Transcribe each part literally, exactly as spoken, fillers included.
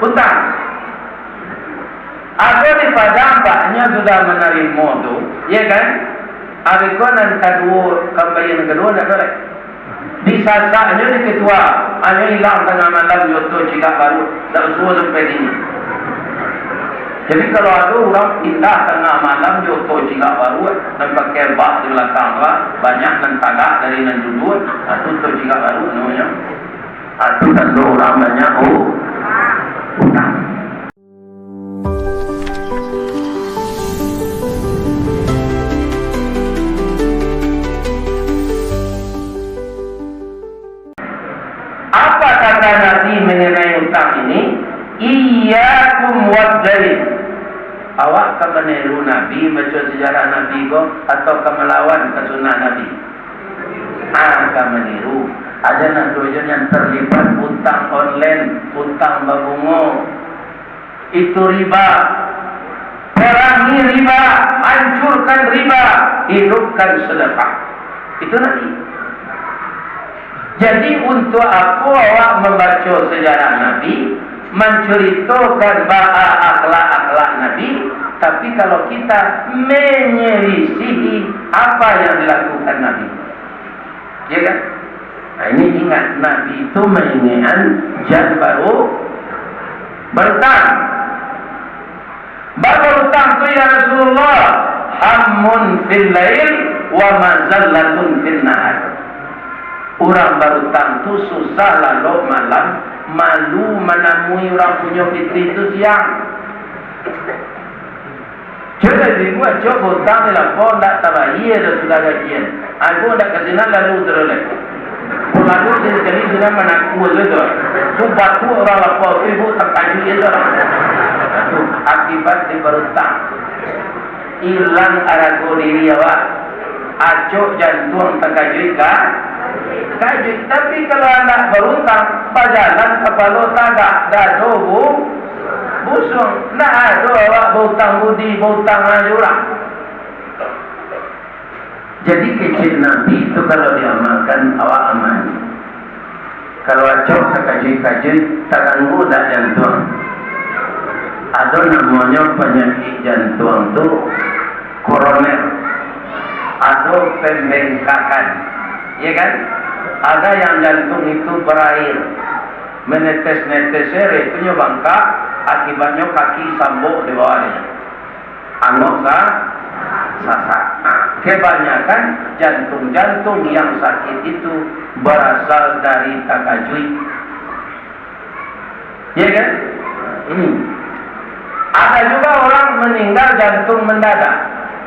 Utang. Ado di Padang, baknyo sudah manarimo tu, ya kan? Abih ko nan kaduo, kambayia nan kaduo ndak ado lai. Disasaknyo di ketua, hanyo ilang tangah malam jo oto cigak baruak, ndak suo sampai kini. Jadi, kalau ado urang pindah tangah malam jo oto cigak baruak, nan pakai bak di balakang tu, banyak nan tagak dari nan duduak, ha, tu oto cigak baruak namonyo. Ha, tu tando urang banyak u-, utang. Apa kata Nabi mengenai utang ini? "Iyyakum wad dain." Awak ka maniru Nabi baco sejarah Nabi ko, atau ka malawan ka sunnah Nabi? Ah, ka maniru. Aja nan dojo nan terlibat utang online, utang babungo. Itu riba. Perangi riba, hancurkan riba, hidupkan sedekah. Itu Nabi. Jadi, untuk apo awak mambaco sejarah Nabi, mancuritokan baa akhlak-akhlak Nabi, tapi kalau kita menyelisihi apa yang dilakukan Nabi? Ya kan? Nah, ini ingat, Nabi itu maingekan jan baru barutang. Baa barutang tu, ya Rasulullah? "Hammun fil lail wa mazallatun fin nahar." Urang barutang tu susah lalok malam, malu manamui urang punyo pitih tu siang. Cubo ibu-ibu, acok bautang di lapau, ndak tabayia doh sudah gajian. Ibu ndak ka sinan lalu taruih lai. Kok lalu sakali sinan manakua sajo tu. Tu batuak urang lapau tu, ibu takajuik sajo lah. Tu akibat di barutang. Ilang arago diri awak. Acok jantuang takajuik ka-, kajuik. Tapi kalau anak barutang, bajalan kapalo tagak, dado bu-, busuang. Ndak ado awak bautang budi, bautang jo urang. Jadi, kecek Nabi tu kalau diamalkan, awak aman. Kalau acok takajuik-kajuik, taganggu dak jantuang? Ado namonyo panyakik jantuang tu koroner, ado pembengkakan, ya kan? Ada yang jantung itu berair, menetes-netes, sere, itu nyo bangkak, akibatnyo kaki sambok di bawah ni. Angok sa-, sasak. Nah, kebanyakan jantung-jantung yang sakit itu berasal dari takajuik. Ya kan? Ini. Ada juga orang meninggal jantung mendadak.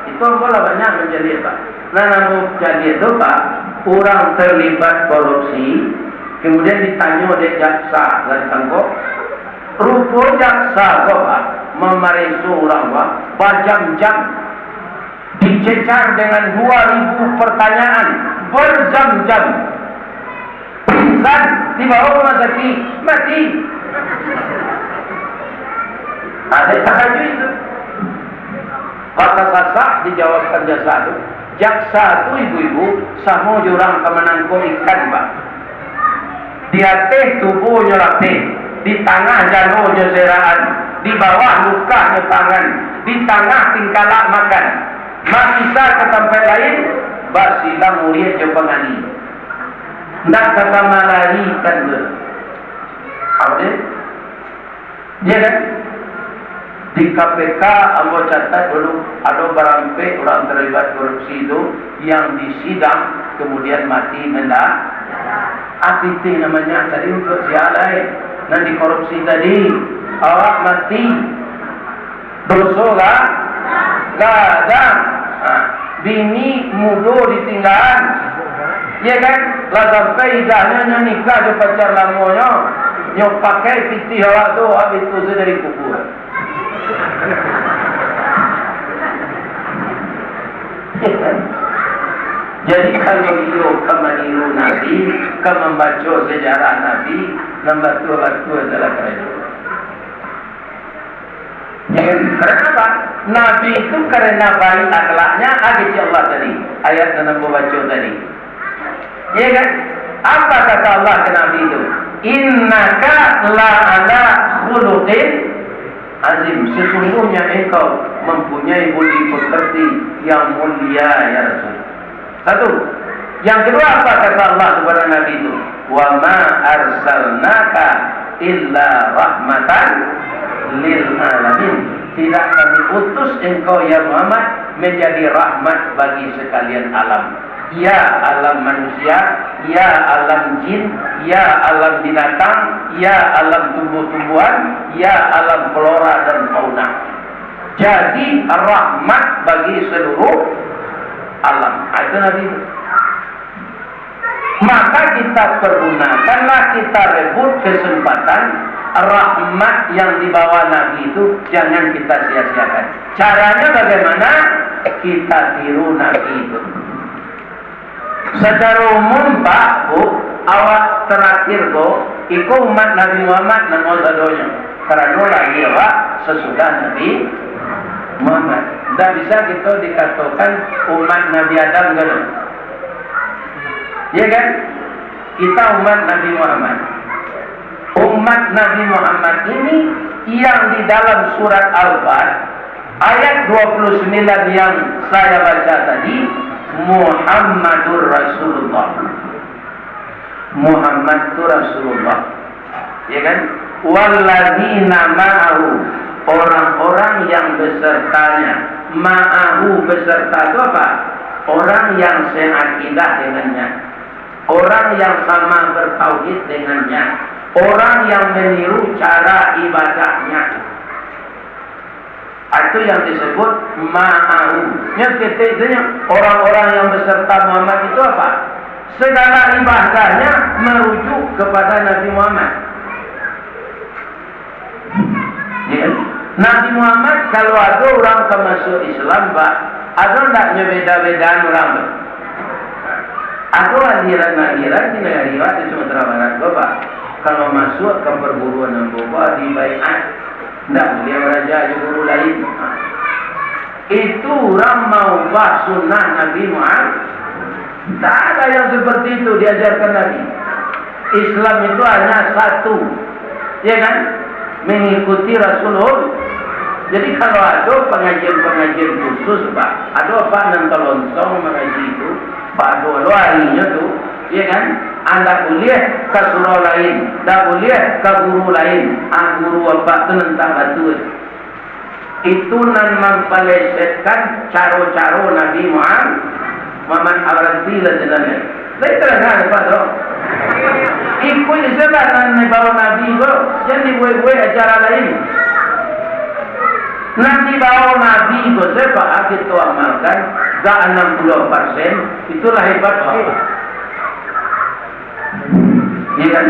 Itu ambo lah banyak mancaliak, Pak. Nah, namo caliak tu, Pak, urang terlibat korupsi, kemudian ditanyo dek jaksa lah ditangkok. Rupo jaksa ko, Pak, mamareso urang, Pak, bajam-jam. Dicecar dengan dua ribu pertanyaan berjam-jam. Pingsan, dibawa ke rumah sakit, mati. Ada takajuik tu. Maka sasak dijawabkan jaksa tu. Jaksa tu, ibu-ibu, samo jo urang ka manangkok ikan, Pak. Di ateh tubuhnyo lapeh, di tangah jalonyo seraan, di bawah lukahnyo tangan, di tangah tingkalak makan. Bakisa ka tampek lain, basilang uriak jo pangali. Ndak ka tamalarikan tu. Apo dia? Iya kan? Di K P K ambo catat dulu, ado barampek urang terlibat korupsi tu yang disidang, kemudian mati mendadak. Apo itu namanya tadi, untuk sia lai? Nan dikorupsi tadi, awak mati. Doso ga-, gadang. Ha, bini mudo ditinggaan. Iya kan? Lah sampai idahnyo nyo nikah jo pacar lamonyo, nyo pakai pitih awak tu, habis tu sajo dari kubua. Iya kan? Jadi, kalau iyo ka maniru Nabi, ka mambaco sejarah Nabi, nan batua-batua salah karajo. Ya kan? Karena apa? Nabi itu karena baik akhlaknya, ado di Allah tadi. Ayat nan ambo baco tadi. Ya kan? Apa kata Allah ke Nabi itu? "Innaka la ala khuluq." Azim, sesungguhnya engkau mempunyai budi pekerti yang mulia, ya Rasul. Satu. Yang kedua, apa kata Allah kepada Nabi itu? "Wa ma arsalnaka illa rahmatan lil alamin." Tidak kami utus engkau, ya Muhammad, menjadi rahmat bagi sekalian alam. Ya alam manusia, ya alam jin, ya alam binatang, ya alam tumbuh-tumbuhan, ya alam flora dan fauna. Jadi rahmat bagi seluruh alam. Ah, itu Nabi. Maka kita pergunakanlah, kita rebut kesempatan rahmat yang dibawa Nabi itu, jangan kita sia-siakan. Caranya bagaimana? Kita tiru Nabi itu. Secara umum, Pak, Bu, awak terakhir ko, iko umat Nabi Muhammad namo sadonyo. Karano lahia awak sasudah Nabi Muhammad. Ndak bisa kito dikatokan umat Nabi Adam, kan? Ya, kan? Kita umat Nabi Muhammad. Umat Nabi Muhammad ini yang di dalam surat Al-Fat, ayat dua puluh sembilan yang saya baca tadi, Muhammadur Rasulullah. Muhammad tu Rasulullah. Ya, kan? Walladzina ma'ahu, orang-orang yang besertanya. Ma'ahu, beserta tu apa? Orang yang seakidah dengannya. Orang yang sama bertauhid dengannya. Orang yang meniru cara ibadahnya. Itu yang disebut ma'ahu. Nyo saketek tu nyo, orang-orang yang beserta Muhammad itu apa? Segala ibadahnya merujuk kepada Nabi Muhammad. Ya, kan? Nabi Muhammad, kalau ado urang ka masuak Islam, Pak, ado ndak nyo beda-bedaan urang tu? Ado aliran-aliran di nagari awak di Sumatera Barat ko, Pak, kalau masuak ka perguruan ambo ko, dibaiat. Ndak buliah baraja jo guru lain. Itu urang maubah sunnah Nabi Muhammad. Tak ada yang seperti itu diajarkan Nabi. Islam itu hanya satu, ya, kan? Mengikuti Rasulullah. Jadi, kalau ada pengajian-pengajian khusus, Pak, ada apa nan talontong mengaji itu, Pak, dua lo harinyo tu, ya, kan? Ndak buliah ka surau lain, ndak buliah ka guru lain. Ah, guru apa tu nan tak batua. Itu nan mampalesetkan caro-caro Nabi Muhammad. Muhammad Aranti lah sebenarnya. Lain terang apa tu? Ikuik sajolah nan dibawa Nabi ko, jan dibuek-buek acara lain. Nan dibawa Nabi ko, sajo kito amalkan, gak enam puluh persen, itulah hebat Allah. Iya, kan?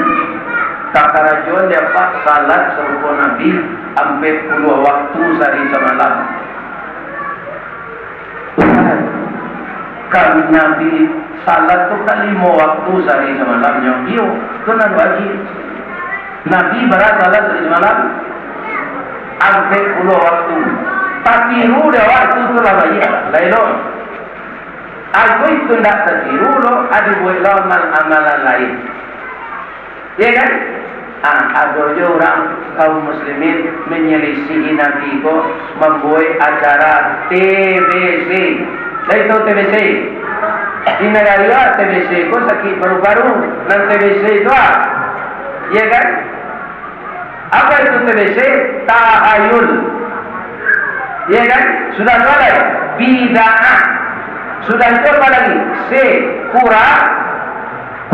Takarajoan dek awak salat sarupo Nabi ampek puluah waktu sahari samalam. Kan Nabi salat tu kan limo waktu sahari samalam, nyo. Iyo, tu nan wajib. Nabi bara salat sahari samalam? Ampek puluah waktu. Tatiru dek awak tu, tu lah baiak, lah elok. Ago itu ndak tatiru lo, ado bueklah amal-amalan lain. Iya, kan? Ah, ado jo urang kaum muslimin manyalisihi Nabi ko, mambuek acara T B C. Lah itu T B C. Di nagari awak T B C ko sakik paru-paru, nan T B C tu ah. Iya, kan? Apa itu T B C? Tahayul. Iya, kan? Sudah tu lai? Bid'ah. Sudah itu apa lagi? C, kura-,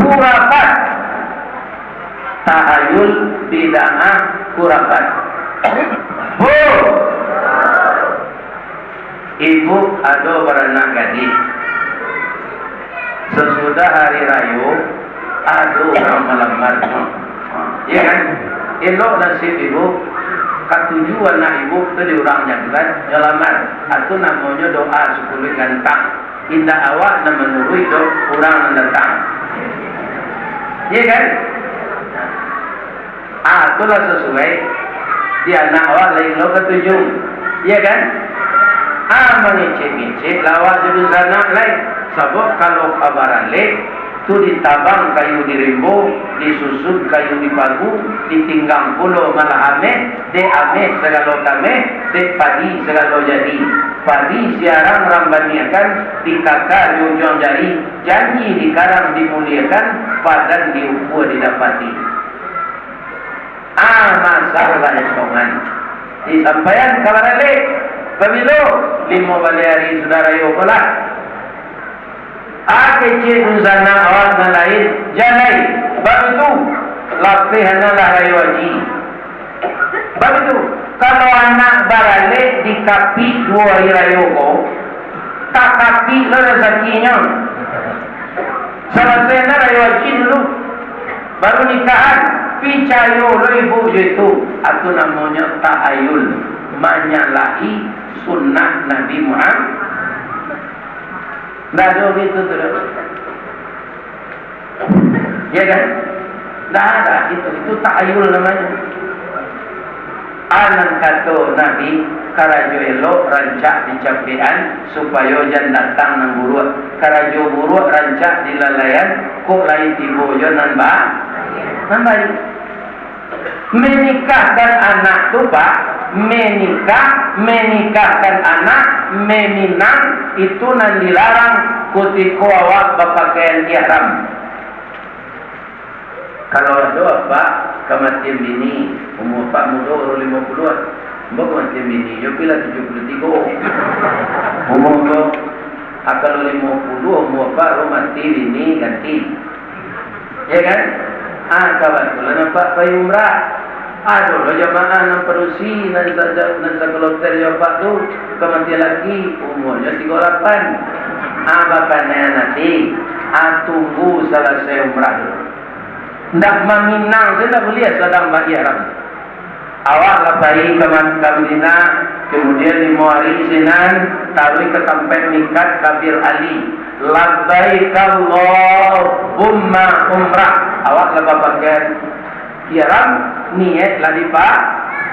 kurafat. Tahayul, bid'ah, kurafat. Bu, ibu ado baranak gadih. Sasudah hari rayo, ado urang malamar. Iya, kan? Elok nasib ibu. Katuju anak ibu tu di urang nyo tu, kan? Nyo lamar. Itu namonyo doa sapuluah gantang. Indak awak nan manuruik doh urang nan datang. Iya, kan? Ah, itulah sasuai. Di anak awak lain lo katuju. Iya, kan? Ah, mangecek-ngecek lah awak jo dunsanak lai. Sabab kalau ka baralek, Tu ditabang kayu di rimbo, disusun kayu di pagu, ditinggang pulo malah ameh, dek ameh sagalo kameh, dek padi sagalo jadi. Padi siarang rang baniakan, dikaka di ujuang jari, janji dikarang dimuliakan, padan diukua didapati. Ah, masalah itongan. Disampaian ka baralek. Pabilo? Limo baleh ari sudah rayo ko lah. Ah, kecek dunsanak awak nan lain, jan lai. Baitu, lapeh anak lah rayo haji. Baitu, kalau anak baralek di kapik duo ari rayo ko, takapik lo rasakinyo. Salasai nan rayo haji dulu, baru nikahan, picayo lo ibu jo itu, itu namonyo tahayul, manyalahi sunnah Nabi Muhammad. Ndak ado gitu tu doh. Ya kan? Ndak ada itu. Itu tahayul namanya. Anan kato Nabi, karajo elok rancak dicapekan, supayo jan datang nan buruak. Karajo buruak rancak dilalaian, kok lai tibo jo nan ba-, nan baik. Menikahkan anak tu, Pak, menikah, menikahkan anak, meminang, itu nan dilarang kutiko awak bapakaian ihram. Kalau ado apak kamatian bini, umua apak mudo, baru limo puluah, ambo kamatian bini, yo pilah tujuah puluah tigo. Umua ambo, ah, kalau limo puluah umua apak, baru mati bini, ganti. Ya kan? Ah, kabatulan apak pai umrah. Ado lo jamaah nan padusi, nan sa-, nan sakaloter jo apak tu, kamatian laki, umuanyo tigo lapan. Ah, bakanai nanti, ah, tunggu salasai umrah dulu. Ndak maminang, sajo ndak buliah sadang baihram. Awak lah pai ka Ma-, ka Madinah, kamudian limo ari sinan, taruih ka tampek mikat Kabir Ali. Labbaik Allahumma umrah. Awak lah bapakaian ihram, niaik lah dipa-,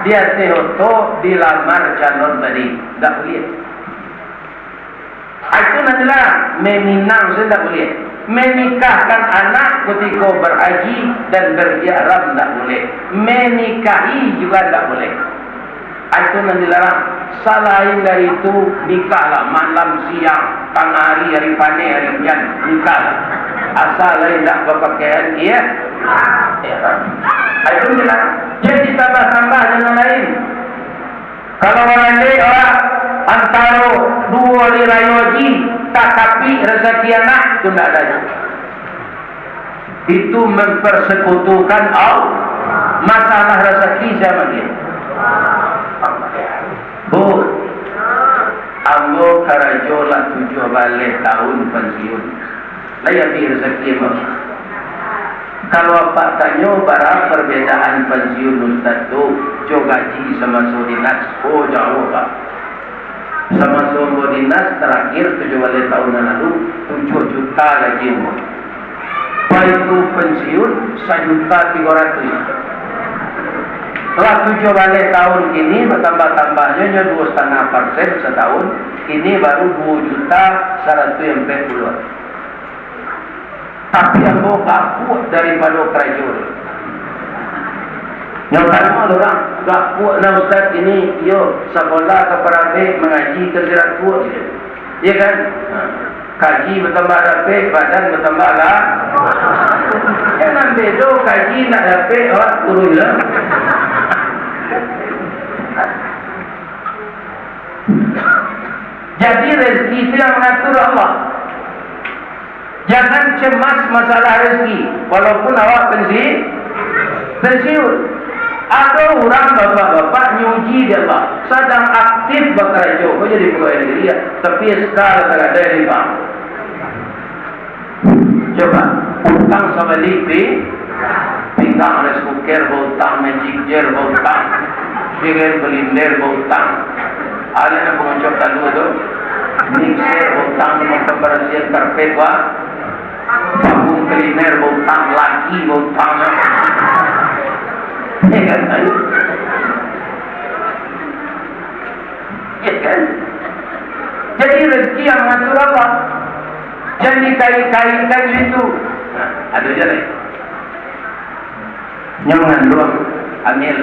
di ateh oto dilamar calon tadi. Ndak buliah. Itu nan dilarang, meminang sajo ndak buliah. Menikahkan anak kutiko berhaji dan berihram ndak buliah. Menikahi juga ndak buliah. Itu nan dilarang. Salain dari itu, nikahlah malam, siang, tangah hari, hari paneh, hari ujan, nikahlah. Asal lai ndak bapakaian, iya, ihram. Itu dilarang. Jadi tambah-tambah jo nan lain. Kalau baralek awak antaro duo ari rayo haji, takapik rasaki anak, tu ndak ado. Itu mempersekutukan Allah. Masalah rasaki sia nan mambagian? Bu, ambo karajo lah tujuah baleh taun pansiun. Lai abih rasaki ambo. Kalau apak tanyo, bara parbedaan pansiun ustad tu jo gaji samaso dinas? Oh, jauah, Pak. Samaso ambo dinas tarakhir tujuah baleh taun nan lalu, tujuah juta gaji ambo. Baitu pansiun sajuta tigo ratuih. Lah tujuah baleh taun kini, batambah-tambahnyo nyo duo satangah persen sataun, kini baru duo juta saratuih ampek puluah. Tapi ambo gapuak daripado karajo tu. Nyo tanyo urang, "Gapuak nah Ustaz kini?" "Iyo, sakolah ka Parabek, mangaji ka Sirakuak," gitu. Iya kan? Ha. Kaji batambah dapek, badan batambah lah. Jangan bedo kaji nak dapek, awak kurus lah. Jadi rezeki itu yang mengatur Allah. Jangan cemas masalah rezeki, walaupun awak pensi-, pensiun. Ado urang bapak-bapak nyuji dek Allah, sadang aktif bakarajo, kok jadi pegawai negeri ya, tapi S K lah tagak ado yang limpah. Coba, utang sabalik pi-, pinggang, rice cooker bautang, magic jar bautang, ya kan, blender bautang. Alah nan pangocok talua tu, mixer bautang, pambarasian karpet, wah. Vacuum cleaner bautang, laki bautang. Ya kan? Ya kan? Jadi rezeki yang mengatur Allah. Jangan dikait-kaitkan itu. Ado juo lai. Nyo manganduang, hamil.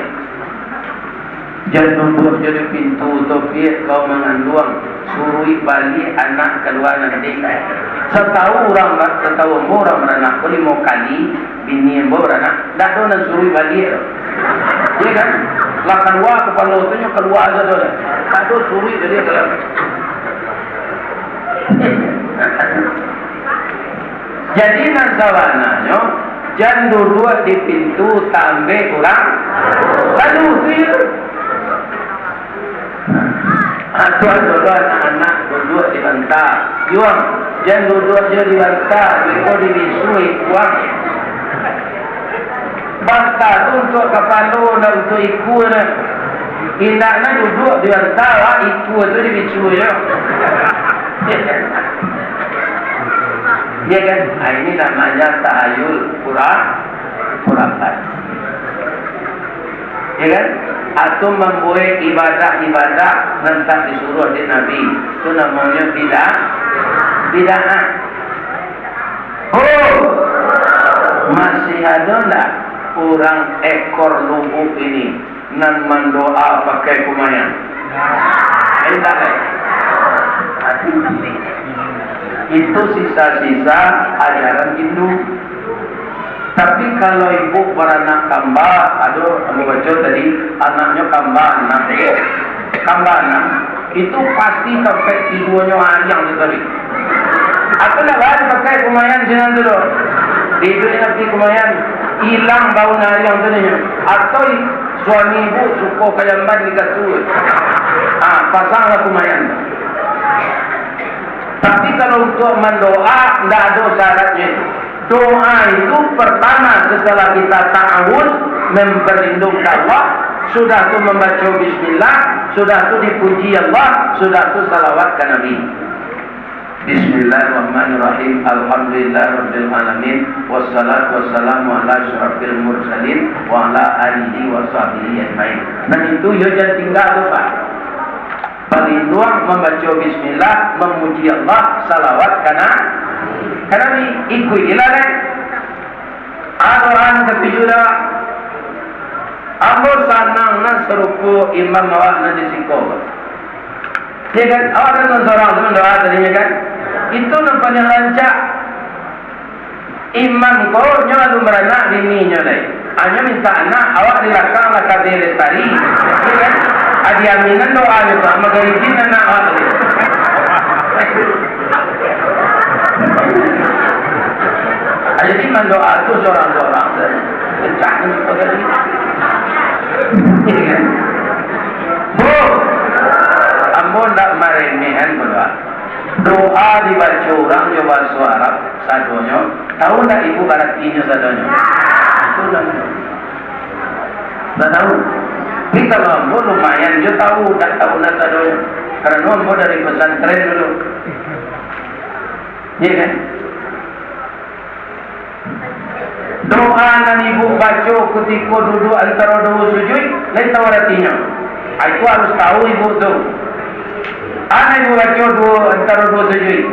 Jan duduak jo di pintu, Topiak, kau manganduang, suruik baliak anak kalua nanti. Satau urang, satau ambo urang baranak ko limo kali, bini ambo baranak, ndak ado nan suruik baliak tu. Iyo kan? Lah kalua kapalo tu, nyo kalua sajo lah. Ndak ado suruik baliak dalam. Jadi, nan sabananyo, jan duduak di pintu, tambek urang lalu tu, iyo tu. Ha, tu ado lo anak-anak duduak di banta. Juang, jan duduak juo di banta, beko di bisu ikuang. Banta tu untuak kapalo, ndak untuak ikua doh. Indaknyo duduak di banta, wak, ikua tu di bisu juo. Ya kan? Ah, ini namanya tahayul, khura-, khurafat. Ya kan? Atau mambuek ibadah-ibadah nan tak disuruah dek Nabi. Tu namonyo bidah-, bid'ah. Oh, masih ado ndak urang ekor Lubuak ini nan mandoa pakai kumayan? Indak, eh? Itu sisa-sisa ajaran Hindu. Tapi kalau ibu baranak kamba, ado ambo baco tadi, anaknyo kamba anam. Kamba anam, itu pasti tampek tiduanyo ariang tu tadi. Atau ndak baa dipakai kumayan sinan tu doh. Diiduik-i kumayan, ilang bau ariang tu nyo. Atau i-, suami ibu suko ka jamban di kasua. Ah, pasanglah kumayan. Tapi kalau untuak mandoa, ndak ado syaratnyo itu. Doa itu pertama setelah kita ta'awuz, memberlindung ka Allah, sudah tu mambaco bismillah, sudah tu dipuji Allah, sudah tu salawat ka Nabi. Bismillahirrahmanirrahim. Alhamdulillahirabbil alamin. Wassalatu wassalamu ala asyrafil mursalin wa ala alihi wa sahbihi ajmain. Nan itu yo jan tingga tu, Pak. Balinduang, mambaco bismillah, mamuji Allah, salawat ka Na-, ka Nabi, ikuik ilah deh. Adoan katuju dah. Ambo sanang nan sarupo imam awak nan di siko. Ya kan? Awak kan sorang-sorang tu mandoa tadinyo kan? Itu nan paliang rancak. Imam ko nyo alun baranak bininyo lai. Anyo mintak anak, awak di lakang lah ka lestari. Iyo kan? Adi aminan doanyo tu, manggarijin anak awak tadi. Jadi mandoa tu sorang-sorang tu. Pecah ni pagari. Iyo kan? Bu, ambo ndak maremehan ko doa. Doa dibaco urang jo bahaso Arab sadonyo. Tahu ndak ibu aratinyo sadonyo? Itu ndak. Ndak tahu. Tapi kalau ambo lumayan jo tahu, ndak tahu ndak sadonyo. Karano ambo dari pesantren dulu. Iya kan? Doa nan ibu baco kutiko duduak antaro duo sujuik, lai tahu aratinyo? Ah, itu harus tahu ibu tu. Ado ibu baco duo antaro duo sujuik.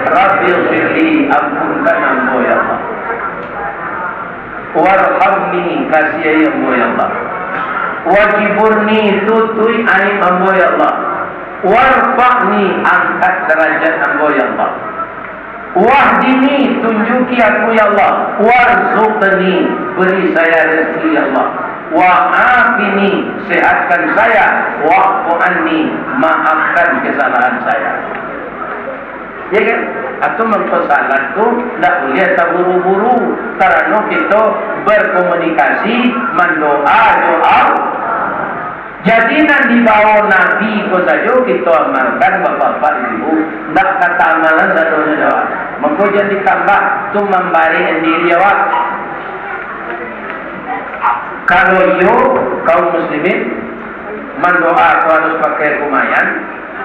Rabbighfirli, ampunkan ambo, ya Allah. Warhamni, kasiahi ambo, ya Allah. Wajburni, tutuik aib ambo, ya Allah. Warfa'ni, angkat darajat ambo, ya Allah. Wahdini, tunjuki aku, ya Allah. Warzuqni, beri saya rezeki, ya Allah. Wa'afini, sehatkan saya. Wa'fu anni, maafkan kesalahan saya. Ya kan? Atau mangko salat tu ndak buliah taburu-buru, karano kito berkomunikasi, mandoa jo Allah. Jadi, nan dibao Nabi ko sajo kito amalkan, bapak-bapak, ibu-ibu. Ndak ka taamalan sadonyo doh. Mangko jan ditambah tu mambarek diri awak. Kalau iyo, kaum muslimin, mandoa tu harus pakai kumayan,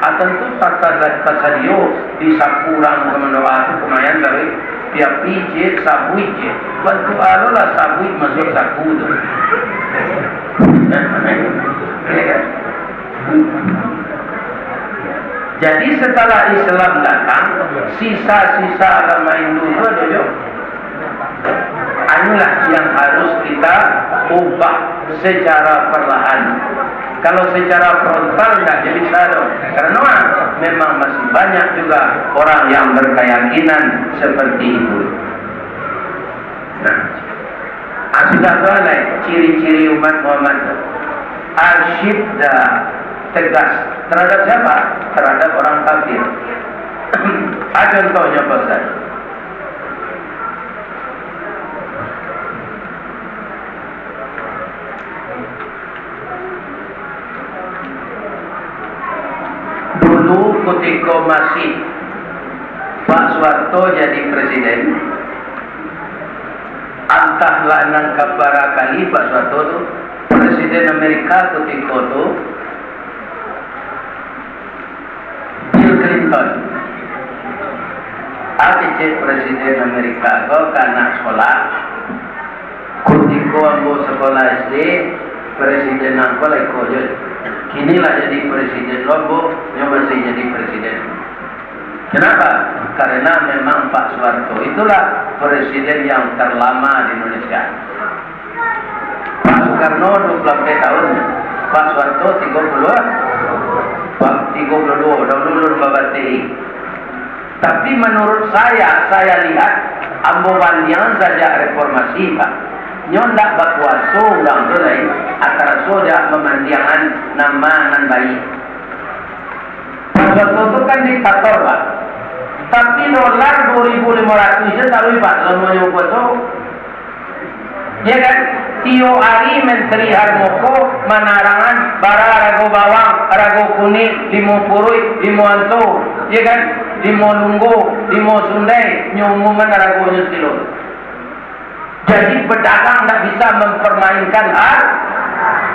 ah, tantu tasa-, tasadio di saku urang ka mandoa tu kumayan, tapi piapi je, sabuik je. Bantuak alo lah sabuik masuak saku tu. Ya kan? Jadi, setelah Islam datang, sisa-sisa agama Hindu tu ado jo. Inilah yang harus kita ubah secara perlahan. Kalau secara frontal ndak jadi bisa doh. Karena memang masih banyak juga orang yang berkeyakinan seperti itu. Nah, ah, sudah tu lah ciri-ciri umat Muhammad tu. Asyidda, tegas. Terhadap siapa? Terhadap orang kafir. Ah, contohnya, Pak Ustaz. Dulu kutiko masih Pak Suharto jadi presiden, antahlah nan kabara kali Pak Suharto tu, presiden Amerika kutiko tu, Bill Clinton. Ah, kecek presiden Amerika ko ka anak sekolah. Kutiko ambo sekolah S D, presiden angko lah iko jo. Kini lah jadi presiden lo ambo, nyo masih jadi presiden. Kenapa? Karena memang Pak Suharto itulah presiden yang terlama di Indonesia. Pak Soekarno dua puluh ampek tahun, Pak Suharto tigo puluh, tigo puluh duo, dahulu ulun babatik. Tapi menurut saya, saya lihat, ambo baliang sajak reformasi, Pak. Nyo ndak bakuaso urang tu lai, ataraso jak mamandiangan nama nan baik. Pak Suharto tu kan diktator, Pak. Tapi dolar dua ribu limo ratus se taruih, Pak, lamonyo kuaso. Ya kan? Tiok ari Menteri Harmoko manarangan bara arago bawang, arago kunik, limo puruik, limo anso, ya kan? Limo lunggo, limo sundai, nyo umuman aragonyo sakilo. Jadi, pedagang ndak bisa mempermainkan har-,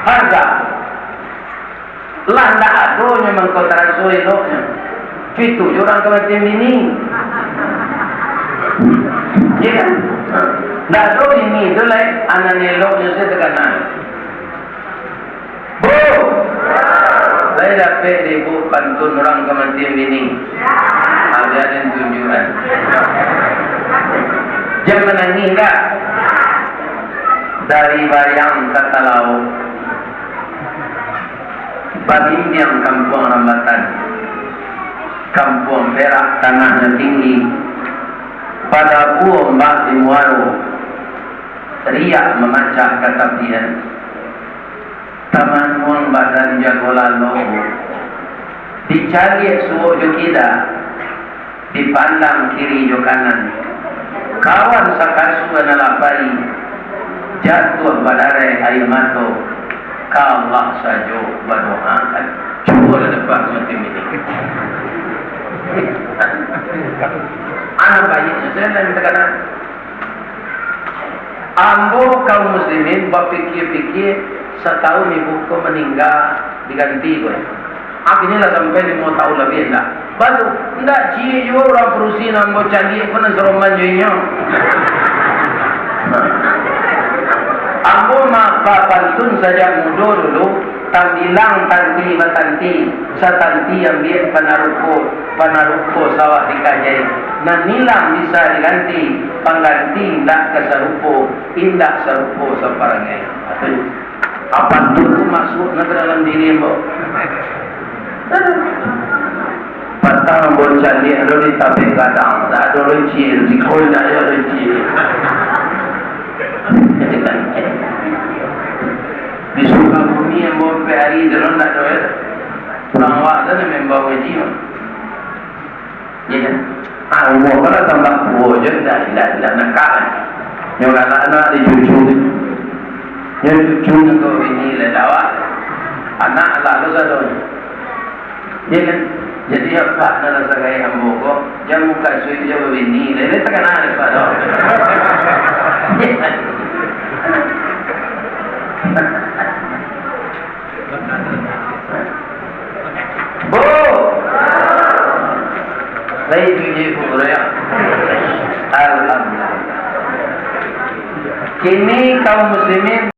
harga. Lah ndak ado nyo mangko taraso eloknyo. Itu jo urang kamatian bini. Iya kan? Ndak ado bini tu lai, anan eloknyo sajo takana. Bu! Lai dapek dek Bu pantun urang kamatian bini? Aja den tunjuakan. Jan manangih, ndak? Dari Bayang ka Talawo. Babimbiang kampuang rambatan, kampuang perak tanahnyo tinggi, padabu ombak di muaro, riak mamacah ka tapian. Tamanuang badan jago lalo, dicaliak suok jo kida, dipandang kiri jo kanan. Kawan sakasua nan lapai, jatuah badareh aia mato, ka Allah sajo badoakan. Cubolah dapek macam ini. Anak baiknya, saya nak minta kata, ambo kaum muslimin bapikia-pikia, satahun ibu ko maningga, diganti ko. Akhirnyo lah sampai limo tahun labiah, ndak? Baru, ndak ciek juo urang padusi nan ambo caliak ko nan saroman jo inyo. Ambo mah bapantun sajak mudo dulu, tambilang tanti batanti, satanti ambiak panaruko, panaruko sawah dikajai. Nan ilang bisa diganti, pangganti indak ka sarupo, indak sarupo saparangai. Apo tu? Apo tu masuak na ka dalam diri ambo? Patang ambo caliak lo di tabek gadang, ndak ado lo ciek, siko indak ado lo ciek. Di Sukabumi ambo ampek ari tu lo ndak ado, yo. Urang awak tu nan mambao ngaji, mah. Iya kan? Ah, umua ko lah tambah tuo jo, indak, indak, indak nakal lai. Nyo galak anak di cucu tu. Nyo cucu nyo tu bini lai dawak. Anak lah tu sadonyo. Iya kan? Jadi, apak nan rasa gaek ambo ko, jan mukasuik jo babini lai, lai takana dek apak tu. Bu! Baik, Bu, Bu Raya. Alhamdulillah. Kini kaum muslimin